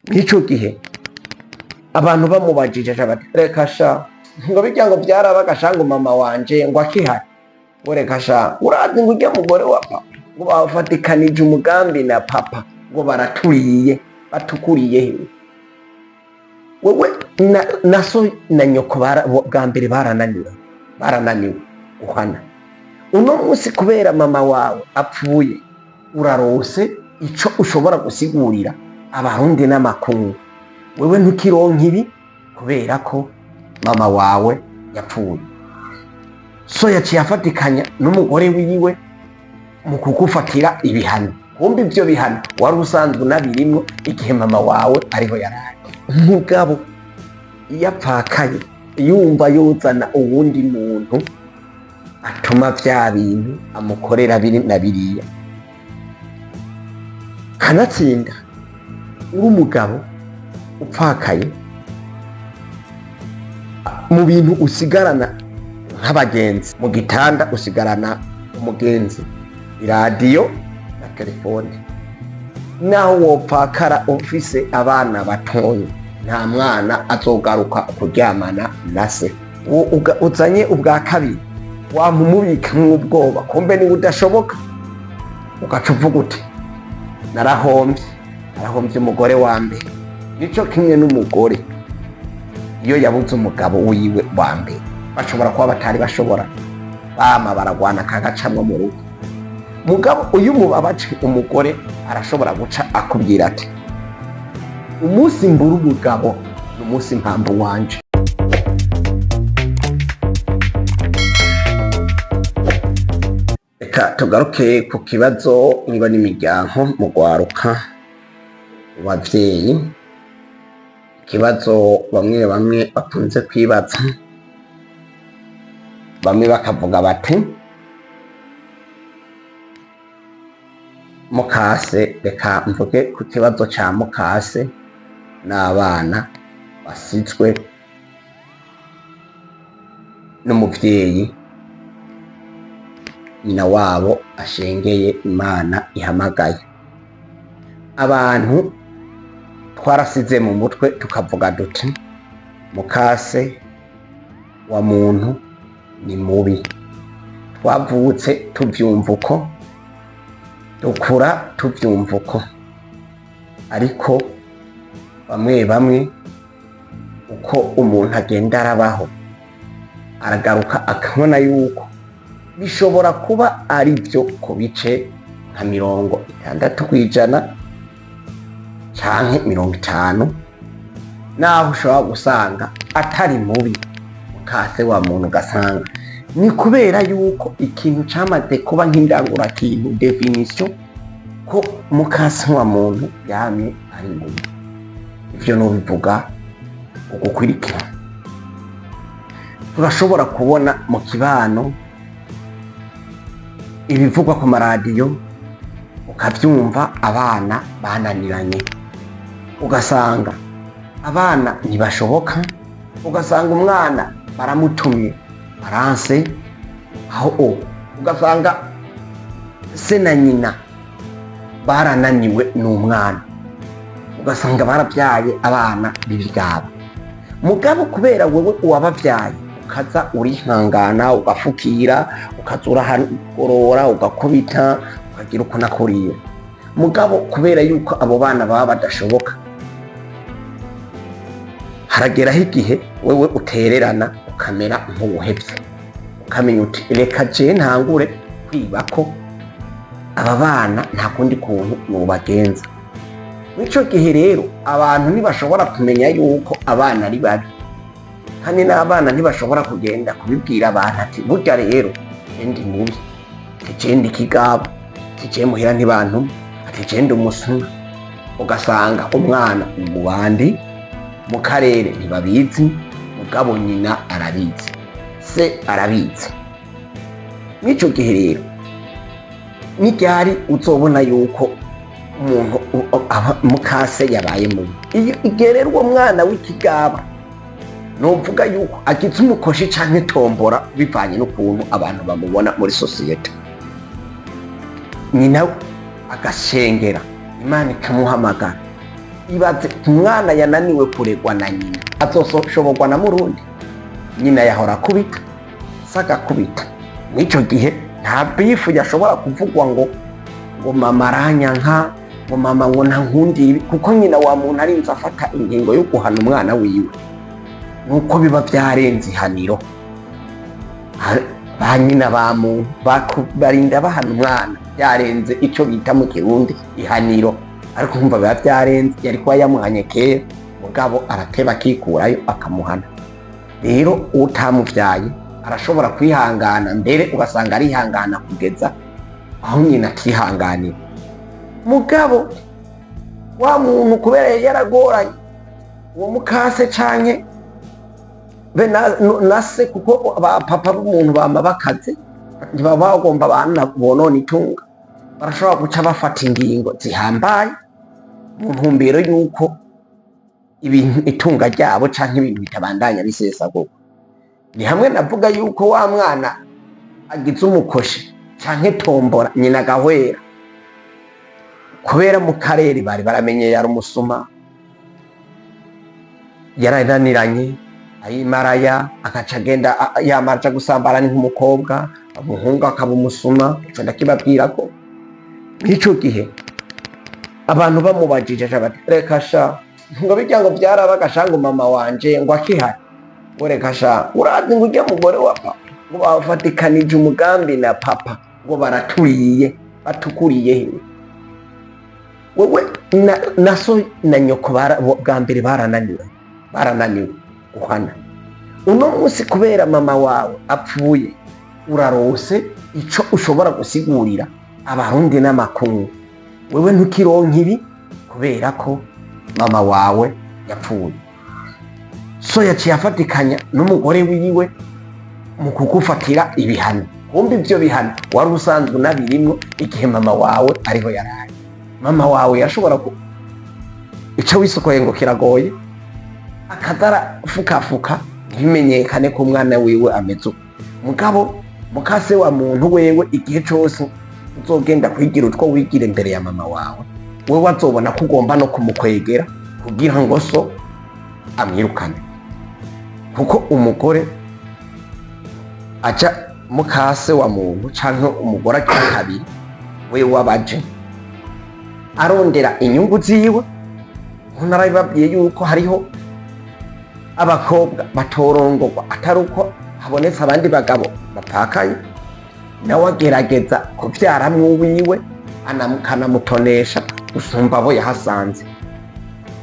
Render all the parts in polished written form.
Nk'ico gihe abantu bamubajije bati: "Reka sha," ngo bijya ngo byarabaga sha, ngo mama wanje ngo akihari, ngo reka sha, urazi ngo ujya mugore wa papa ngo bafatikanije umugambi na papa, ngo baraturiye, batukuriye he? Wewe na so na nyoko bwa mbere barananiwe, barananiwe guhana. Uno munsi kubera mama wawe apfuye, urarose ico ushobora gusigurira Abarundi n'amakungu. Wewe ntukironka ibi kubera ko mama wawe yapfuye. So yaciye afatikanya n'umugore wiwe mu kugufatira ibihano. Kumbe ivyo bihano wari usanzwe unabirimwo igihe mama wawe ariho yarari. Umugabo iyo apfakaye, yumva yozana uwundi muntu atuma vya bintu amukorera biri na biriya. Kanatsinda uri umugabo upfakaye, mu bintu usigarana nk'abagenzi mu gitanda, usigarana umugenzi, iradiyo na telefone. Naho wopfakara ufise abana batoya, nta mwana azogaruka kuryamana na se. Uzanye ubwa kabiri, wamumubikamwo ubwoba, kumbe niwe udashoboka, ugaca uvuga uti: "Narahombye, narahombye umugore wa mbere." Nico kimwe n'umugore iyo yabuze umugabo wiwe wa mbere, bashobora kuba batari bashobora, bama baragwana kagacamwo mu rugo. Mugabo uyu mubabaje umugore, arashobora guca akubwira ati: "Umunsi mbura umugabo ni umunsi mpamvu wanje." Reka tugaruke ku kibazo ingo n'imiryango mu rwaruka, mu bavyeyi. Ikibazo bamwe bamwe bakunze kwibaza, bamwe bakavuga bati: "Mukase." Reka mvuge ku kibazo ca mukase n'abana basizwe n'umuvyeyi nyina wabo ashengeye, Imana ihamagaye. Abantu twarasize mu mutwe tukavuga duti: "Mukase wa muntu ni mubi." Twavutse tuvyumva uko, dukura tuvyumva uko, ariko bamwe bamwe uko umuntu agenda arabaho, aragaruka akabona yuko bishobora kuba ari byo ku bice nka 60% canke 50, naho ushobora gusanga atari mubi mukase wa muntu, ugasanga ni kubera yuko ikintu camaze kuba nk'indangurakintu, definition, ko mukase wa muntu yamye ari mubi. Ivyo nobivuga ugukurikira: turashobora kubona mu kibano ibivugwa ku maradiyo, ukavyumva abana bananiranye, ugasanga abana ntibashoboka, ugasanga umwana baramutumye baranse aho, ugasanga se na nyina barananiwe n'umwana, ugasanga barabyaye abana b'ibigaba. Mugabo kubera wewe uwababyaye, ukaza urihangana, ugafukira, ukaza urahagorora, ugakubita, ukagira uko nakuriye. Mugabo kubera yuko abo bana baba badashoboka, harageraho igihe wewe utererana, ukamera nk'uwuhevye, ukamenya uti: "Reka je ntangure kwiba ko aba bana, nta kundi kuntu nobagenza." Mw'ico gihe rero abantu ntibashobora kumenya yuko abana ari babi, kandi n'abana ntibashobora kugenda kubibwira abantu ati: "Burya rero je ndi mubi, ati je ndi ikigaba, ati je muhira ntibantuma, ati je ndi umusuma." Ugasanga umwana mu bandi mu karere ntibabizi, mugabo nyina arabizi, se arabizi. Mw'ico gihe rero n'iryari uzobona yuko umuntu mukase yabaye mubi? Iyo igihe rero uwo mwana w'ikigaba, novuga yuko agize umukoshi canke tombora, bivanye n'ukuntu abantu bamubona muri sosiyete, nyina agashengera, Imana ikamuhamagara. Ibaze umwana yananiwe kuregwa na nyina, azoshoborwa na murundi? Nyina yahora akubita, se agakubita. Mw'ico gihe nta beef yashobora kuvugwa ngo mama aranyanka, ngo mama ngo ntankundire ibi, kuko nyina wa muntu arinze afata ingingo yo guhana umwana wiwe, nuko biba vyarenze ihaniro. Ba nyina ba muntu barinda bahana umwana byarenze ico bita mu Kirundi ihaniro, ariko nkumva biba vyarenze. Yari kuba yamuhanye kera, mugabo arateba akikurayo akamuhana. Rero utamuvyaye arashobora kwihangana, mbere ugasanga arihangana kugeza aho nyina atihanganira. Mugabo wa muntu kubera yari yaragoranye uwo mukase canke be na se, kuko ba papa b'umuntu bama bakaze, ntibaba bagomba abana bonona itunga, barashobora guca bafata ingingo zihambaye mu ntumbero y'uko ibintu, itunga ryabo canke ibintu bitabandanya bisesagurwa. Ni hamwe navuga yuko wa mwana agize umukoshi canke tombora, nyina agahwera, kubera mu karere bari baramenye yari umusuma, yarananiranye, ayimaraya, akaca agenda yamara aja gusambana ni nk'umukobwa, umuhungu akaba umusuma. Ico ndakibabwira ko mw'ico gihe abantu bamubajije aca bati: "Reka sha, ngo bijya ngo byarabaga sha, ngo mama wanje ngo akihari, ngo reka sha, urazi ngo ujya mugore wa papa ngo bafatikanije umugambi na papa, ngo baraturiye." Batukuriye he? Wewe na so na nyoko bwa mbere barananiwe guhana. Uno munsi kubera mama wawe apfuye, urarose ico ushobora gusigurira Abarundi n'amakungu. Wewe ntukironka ibi kubera ko mama wawe yapfuye. So yaciye afatikanya n'umugore wiwe mu kugufatira ibihano. Kumva ivyo bihano wari usanzwe unabirimwo igihe mama wawe ariho yaraye. Mama wawe yashobora ku ico wisokoye ngo kiragoye, akazara fukafuka ntibimenyekane ko umwana wiwe ameze uko. Mugabo mukase wa muntu wewe, igihe cose uzogenda kwigira utwo wigira imbere ya mama wawe, wewe azobona ko ugomba no kumukwegera kugira ngo so amwirukane, kuko umugore aja mukase wa muntu canke umugore agira kabiri, wewe abaje arondera inyungu ziwe. Ntarabibabwiye yuko hariho abakobwa batorongorwa atari uko habonetse abandi bagabo bapfakaye, nawe agerageza kubyaramwo uwiwe, akanamutonesha gusumba abo yahasanze.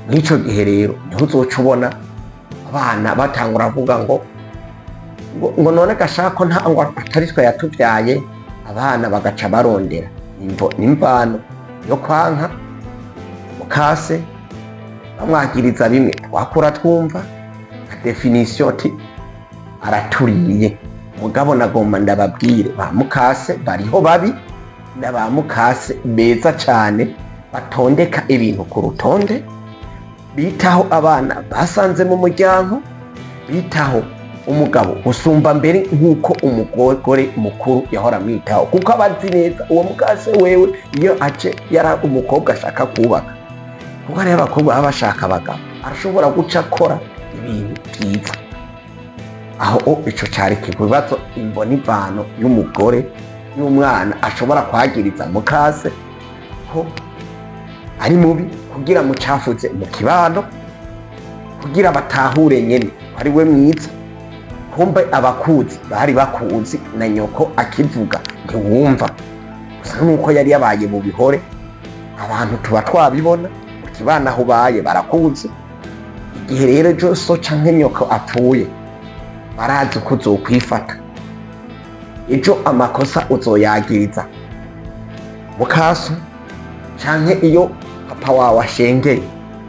Mw'ico gihe rero niho uzoca ubona abana batangura kuvuga ngo none gashaka ko nta ngo atari twe yatuvyaye. Abana bagaca barondera imvo n'imvano yo kwanka mukase, bamwagiriza bimwe twakura twumva nka définition ti araturiye. Mugabo nagomba ndababwire, ba mukase bariho babi na ba mukase beza cane, batondeka ibintu ku rutonde, bitaho abana basanze mu muryango, bitaho umugabo gusumba mbere nk'uko umugore mukuru yahora amwitaho, kuko aba azi neza uwo mukase wewe iyo aje yari umukobwa ashaka kubaka, kuko hariho abakobwa baba bashaka abagabo, arashobora guca akora ibintu byiza aho. O ico cari ikibazo, imbona ivano y'umugore y'umwana ashobora kwagiriza mukase ko ari mubi kugira mucafuze mu kibano, kugira batahure nyene ko ari we mwiza. Kumbe abakuzi bari bakuzi na nyoko akivuga ntiwumva, gusa nuko yari yabaye mu bihore. Abantu tuba twabibona mu kibano aho ubaye barakuzi. Igihe rero ejo so canke nyoko apfuye, barazi uko uzokwifata. Ejo amakosa uzoyagiriza mukaso, canke iyo papa wawe ashengeye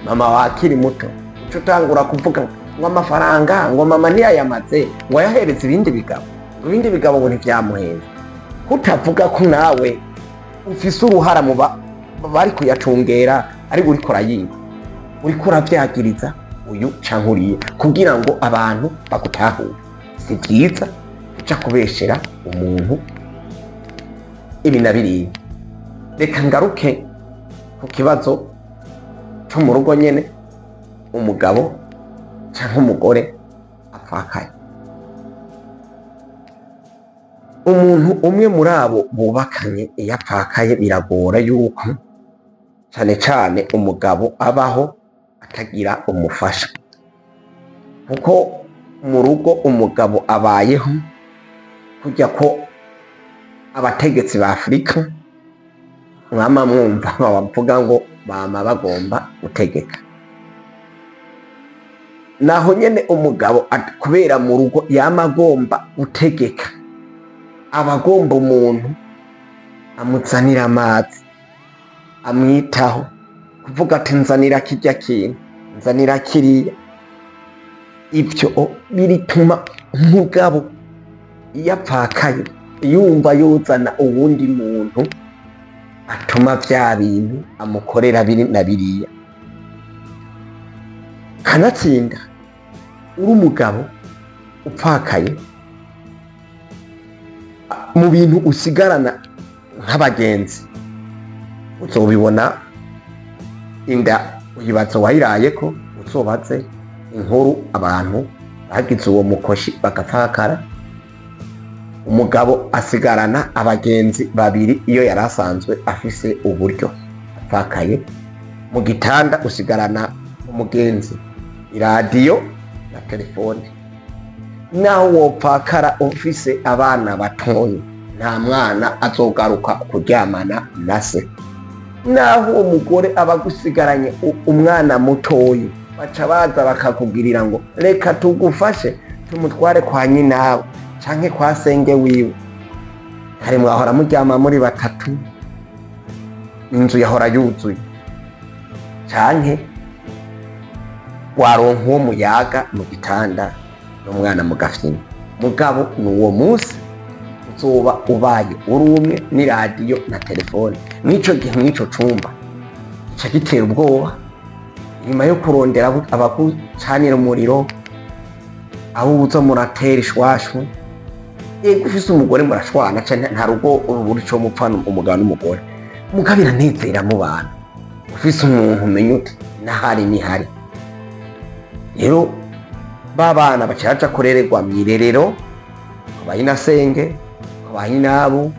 mama wawe akiri muto, uca utangura kuvuga ngo amafaranga, ngo mama ntiyayamaze, ngo ayahereze ibindi bigabo, ngo ibindi bigabo ngo ntivyamuhenze. Kutavuga ko nawe ufise uruhara mu bari kuyacungera, ariko uriko urayiba, uriko uravyagiriza uyu canke uriya kugira ngo abantu bagutahure. Si vyiza kuja kubeshera umuntu ibi na biriya. Reka ngaruke ku kibazo. co mu rugo nyene, umugabo canke umugore apfakaye. Umuntu umwe muri abo bubakanye iyo apfakaye biragora yuko cane cane umugabo abaho atagira umufasha, kuko mu rugo umugabo abayeho kurya ko abategetsi ba Afurika mwama mwumva bavuga ngo bama bagomba gutegeka. Naho nyene umugabo kubera mu rugo yama agomba gutegeka, aba agomba umuntu amuzanira amazi, amwitaho, kuvuga ati nzanira kirya kintu, nzanira kiriya. Ivyo birituma umugabo iyo apfakaye yumva yozana uwundi muntu atuma vya bintu amukorera biri na biriya. Kanatsinda uri umugabo upfakaye, mu bintu usigarana nk'abagenzi uzobibona, inda uyibaza wayirayeko, uzobaze inkuru abantu bagize uwo mukoshi bagapfakara. Umugabo asigarana abagenzi babiri iyo yari asanzwe afise uburyo apfakaye. Mu gitanda usigarana umugenzi, iradiyo na telefone. Naho wopfakara ufise abana batoya, nta mwana azogaruka kuryamana na se. Naho uwo mugore aba agusigaranye umwana mutoyi, baca baza bakakugirira ngo reka tugufashe tumutware kwa nyinawe canke kwa senge wiwe. Kare mwahora muryama muri batatu, inzu yahora yuzuye, canke waronka uwo muyaga mu gitanda n'umwana mu gafyina. Mugabo ni uwo munsi uzoba ubaye uri umwe n'iradiyo na telefone. Mw'ico gihe mw'ico cumba gica gitera ubwoba. Nyuma yo kurondera abagucanira umuriro, abo uza muratera ishwashwe, yego ufise umugore murashwana canke nta rugo rubura ico mupfana umugabo n'umugore, mugabo biranezera mubana ufise umuntu umenya uti nahari nihari. Rero ba bana baca baja kurererwa mw'irerero kwa bayinasenge, kwa bayinabo,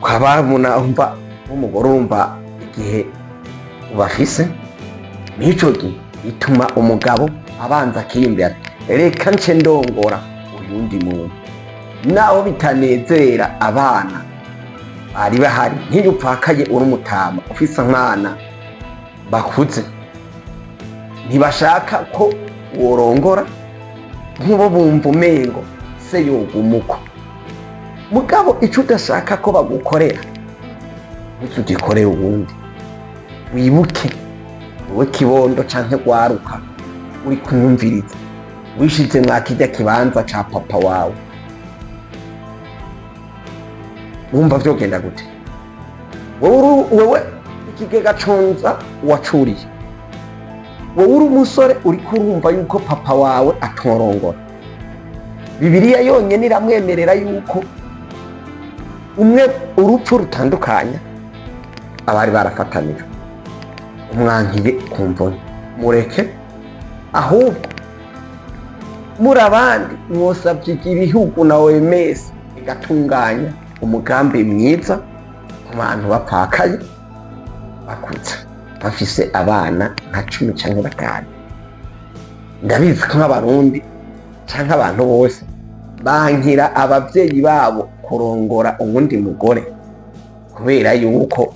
kwa barumuna. Umva w'umugore, urumva igihe ubafise mw'ico gihe bituma umugabo abanza akiyumvira ati reka nce ndongora uyundi muntu, naho bitanezera abana bari bahari. Nk'iyo upfakaye uri umutama ufise umwana bakuze, ntibashaka ko worongora, nk'ubo bumva umengo se yoguma uko. Mugabo ico udashaka ko bagukorera ntuzugikorere uwundi. Wibuke wowe kibondo canke gwaruka uri kunyumviriza, wishize mwa kirya kibanza ca papa wawe, wumva vyogenda gute? Wewe ikigega conza wacuriye, wowe uri umusore uriko urumva yuko papa wawe atorongora. Bibiliya yonyene iramwemerera yuko umwe urupfu rutandukanya abari barafatanijwe. Umwankiye ku mvune, mureke. Ahubwo muri abandi mwosavye ibihugu na OMS igatunganya umugambi mwiza ku bantu bapfakaye bakuze bafise abana nka 10 canke 5. Ndabizi ko nk'Abarundi canke abantu bose bankira abavyeyi babo kurongora uwundi mugore, kubera yuko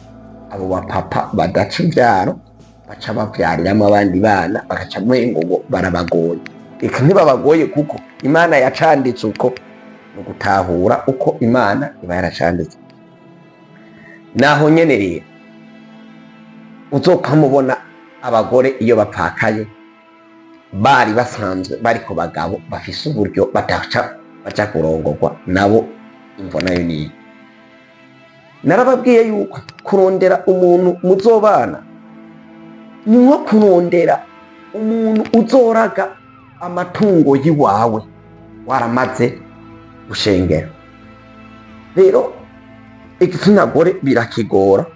abo bapapa badaca imvyaro baca bavyariramwo abandi bana, bagaca umengo ngo barabagoye. Eka ntibabagoye, kuko Imana yacanditse uko, ni ugutahura uko Imana iba yaracanditse. Naho nyene rero uzokwamubona abagore iyo bapfakaye bari basanzwe bari ku bagabo bafise uburyo bataca baja kurongorwa nabo, imvo nayo niyo. Narababwiye yuko kurondera umuntu muzobana ni nko kurondera umuntu uzoraga amatungo y'iwawe waramaze gushengera. Rero igitsina gore birakigora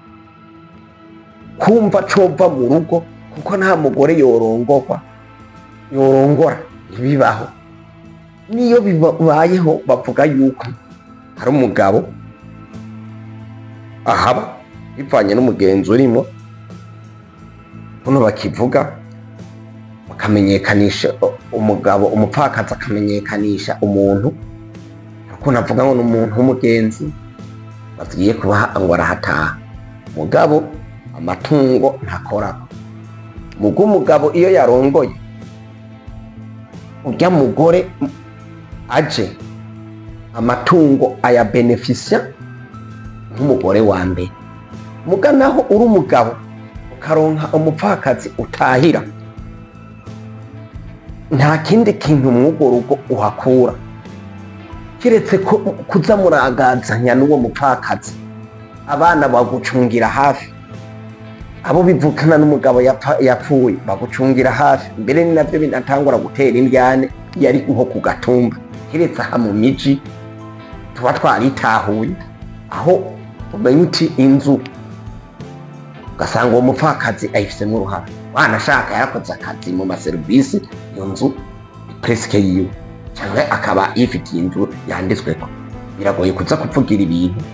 Kumva cova mu rugo, kuko nta mugore yorongorwa, yorongora, ntibibaho. Niyo bibayeho, bavuga yuko hari umugabo ahaba bivanye n'umugenzi urimo. Buno bakivuga bakamenyekanisha umugabo, umupfakazi akamenyekanisha umuntu, ukuntu avuga ngo ni umuntu w'umugenzi bagiye kubaha, ngo arahataha. Mugabo amatungo ntakorako. Mugo umugabo iyo yarongoye, urya mugore aje amatungo ayabenefisya nk'umugore wa mbere. Muga naho uri umugabo ukaronka umupfakazi utahira, nta kindi kintu mw'urwo rugo uhakura kiretse ko kuza muragazanya n'uwo mupfakazi. Abana bagucungira hafi, abo bivukana n'umugabo yapfuye bagucungira hafi. Mbere ni navyo binatangura gutera indyane iyo ari nko ku gatumba, kiretse aha mu miji tuba twaritahuye, aho umenya uti inzu, ugasanga uwo mupfakazi ayifisemwo uruhara, wanashaka yarakoze akazi mu maserivisi, iyo nzu presque yiwe, cyangwa akaba yifitiye inzu yanditsweko. Biragoye kuza kuvugira ibintu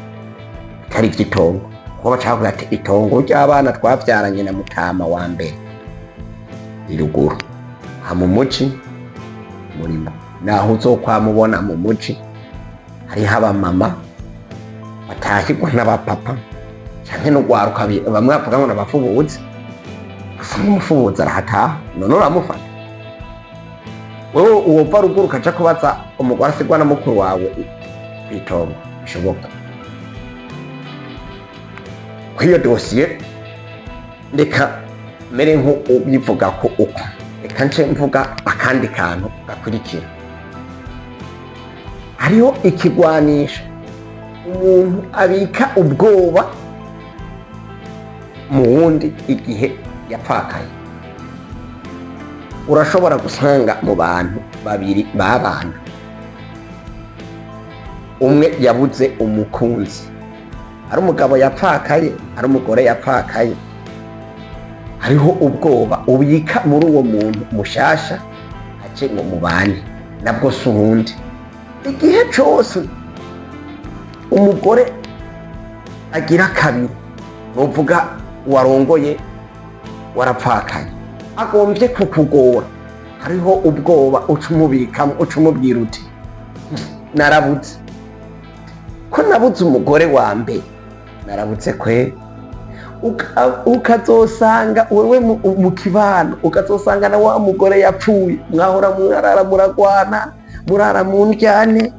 bitari ivy'itongo, kuko baca bavuga ati itongo ry'abana twavyaranye na mutama wa mbere riri ruguru ha mu muci murimo. Naho uzokwamubona mu muci hariho abamama batahirwa n'abapapa canke n'urwaruka, bamwe bavuga ngo n'abafubuzi. Usanga umufubuzi arahataha, none uramufata wewe uwova ruguru ukaja kubaza umugore asigwa na mukuru wawe kw'itongo? Bishoboka kw'iyo dosiye. Reka mere nk'ubivuga ko uko, reka nce mvuga akandi kantu gakurikira. Hariho ikigwanisho umuntu abika ubwoba mu wundi igihe yapfakaye. Urashobora gusanga mu bantu babiri babana, umwe yabuze umukunzi, ari umugabo yapfakaye, ari umugore yapfakaye. Hariho ubwoba ubika muri uwo muntu mushasha aje ngo mubane, nabwo si uwundi. Igihe cose umugore agira kabiri, nuvuga warongoye warapfakaye, agombye kukugora, hariho ubwoba uca umubikamo, uca umubwira uti narabuze, ko nabuze umugore wa mbere, narabuze kwe. Ukazosanga wewe mu kibano, ukazosanga na wa mugore yapfuye mwahora murara muragwana, murara mu ndyane,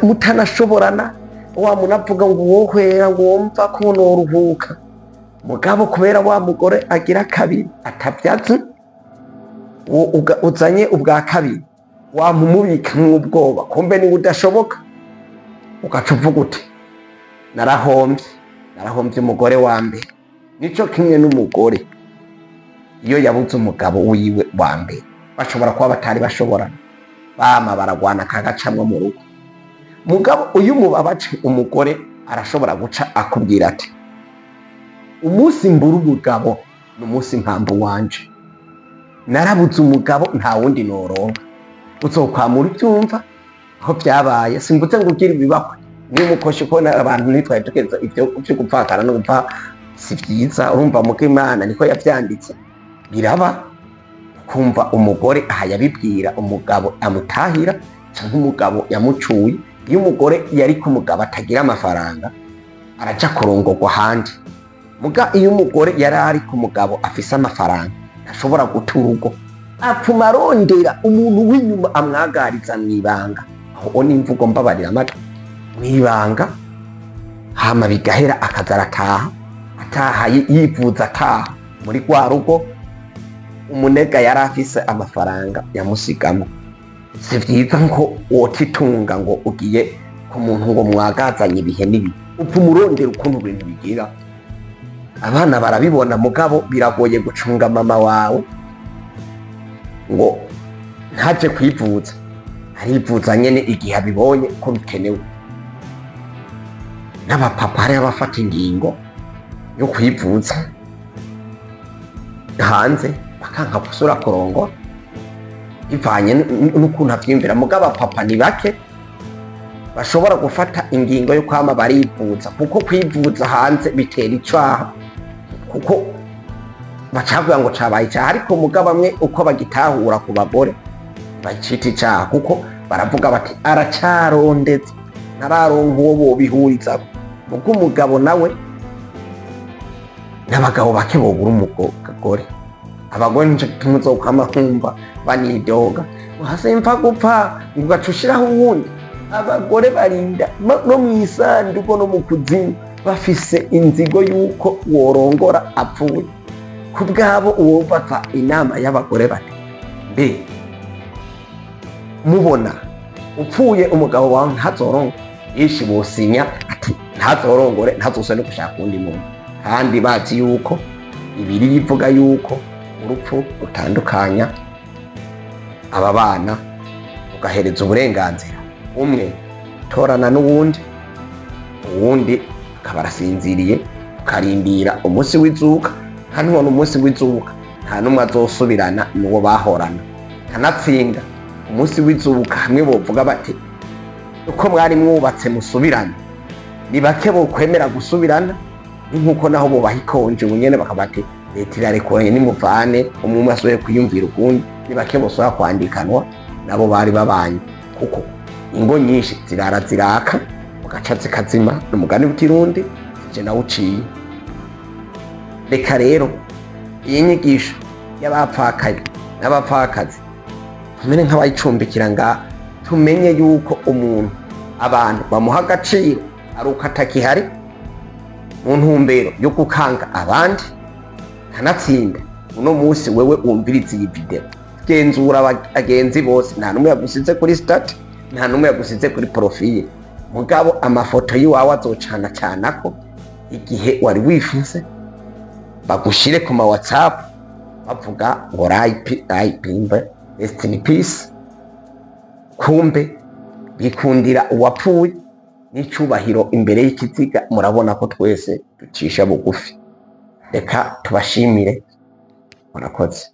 mutanashoborana. Wa muntu avuga ngo wohwera, ngo wumva ko noruhuka. Mugabo kubera wa mugore agira kabiri atavyazi, uzanye ubwa kabiri, wamumubika nk'ubwoba, kumbe niwe udashoboka. Ugaca uvuga uti narahombye, narahombye umugore wa mbere. Nico kimwe n'umugore iyo yabuze umugabo wiwe wa mbere, bashobora kuba batari bashoborana, bama baragwana kagacamwo mu rugo. Mugabo uyu mubabaje umugore arashobora guca akubwira ati umunsi mbura umugabo ni umunsi mpamvu wanje, narabuze umugabo, nta wundi noronka. Uzokwamura ubyumva aho byabaye. Simvuze ngo ugire ibibakwe niba umukoshi, kubona abantu ntitwari tugeze ibyo byo gupfakara no gupfa si byiza. Urumva, muko Imana niko yavyanditse, biraba. Kumva umugore aha yabibwira umugabo amutahira canke umugabo yamucuye. Iyo umugore yari ku mugabo atagira amafaranga, araja kurongorwa ahandi. Muga iyo umugore yari ari ku mugabo afise amafaranga, ntashobora guta urugo, apfuma arondera umuntu w'inyuma amwagariza mw'ibanga. Aho n'imvugo, mbabarira amatwi, mw'ibanga, hama bigahera, akaza arataha, ataha yivuza, ataha muri rwa rugo umunega yari afise amafaranga yamusigamo. Si vyiza ngo wotitunga ngo ugiye ku muntu ngo mwagazanye ibihe n'ibihe, upfa umurondera ukuntu ibintu bigira. Abana barabibona, mugabo biragoye gucunga mama wawe ngo ntaje kwivuza. Arivuza nyene igihe abibonye ko bikenewe. N'abapapa hariho abafata ingingo yo Yo kwivuza hanze, bakanka gusura kurongora bivanye n'ukuntu avyiyumvira. Mugabo papa ni bake bashobora gufata ingingo yo kwama barivuza, kuko kwivuza hanze bitera icaha, kuko bacavuga ngo cabaye icaha. Ariko mugabo bamwe uko bagitahura ku bagore bacita icaha, kuko baravuga bati: "Aracarondetse, ntararonka uwo bobihurizako." Mugo umugabo nawe, n'abagabo bake bobura umugore. Abagore nico gituma uzokwama nkumva banidoga hasi mpfa gupfa, ngo ugaca ushiraho uwundi. Abagore barinda no mw'isanduku no mu kuzimu bafise inzigo y'uko worongora apfuye. Ku bwabo uwofata inama y'abagore bati: "Mbe mubona upfuye umugabo wawe ntazorongora?" Benshi bosinya ati: "Ntazorongore, ntazose no gushaka uwundi muntu." Kandi bazi yuko ibiri ivuga yuko urupfu rutandukanya aba bana, ugahereza uburenganzira umwe torana n'uwundi, uwundi akaba arasinziriye, ukarindira umunsi w'izuka. Kandi ubona umunsi w'izuka nta n'umwe azosubirana n'uwo bahorana. Kanatsinda umunsi w'izuka, hamwe bovuga bati: "Uko mwari mwubatse musubirane", ni bake bokwemera gusubirana. Ni nkuko naho bubaha ikonje ubu nyene, bakaba bati: "Leta irarekuranye, nimuvane", umwe umwe asubiye kwiyumvira ukundi. Ni bake bosubira kwandikanwa nabo bari babanye, kuko ingo nyinshi zirara ziraka ugaca zikazima. Ni umugani w'ikirundi je nawuciye. Reka rero iyi nyigisho y'abapfakaye n'abapfakazi tumere nk'abayicumbikira ngaha, tumenye yuko umuntu abantu bamuha agaciro ari uko atakihari, mu ntumbero yo gukanga abandi. Kanatsinda uno munsi wewe wumviriza iyi video, genzura abagenzi bose, nta n'umwe yagusize kuri statut, nta n'umwe yagusize kuri profile, mugabo amafoto y'iwawe azocana canako igihe wari wifuze, bagushire ku ma WhatsApp bavuga ngo "RIP, RIP, rest in peace". Kumbe bikundira uwapfuye n'icubahiro imbere y'ikiziga. Murabona ko twese ducisha bugufi. Reka tubashimire, murakoze.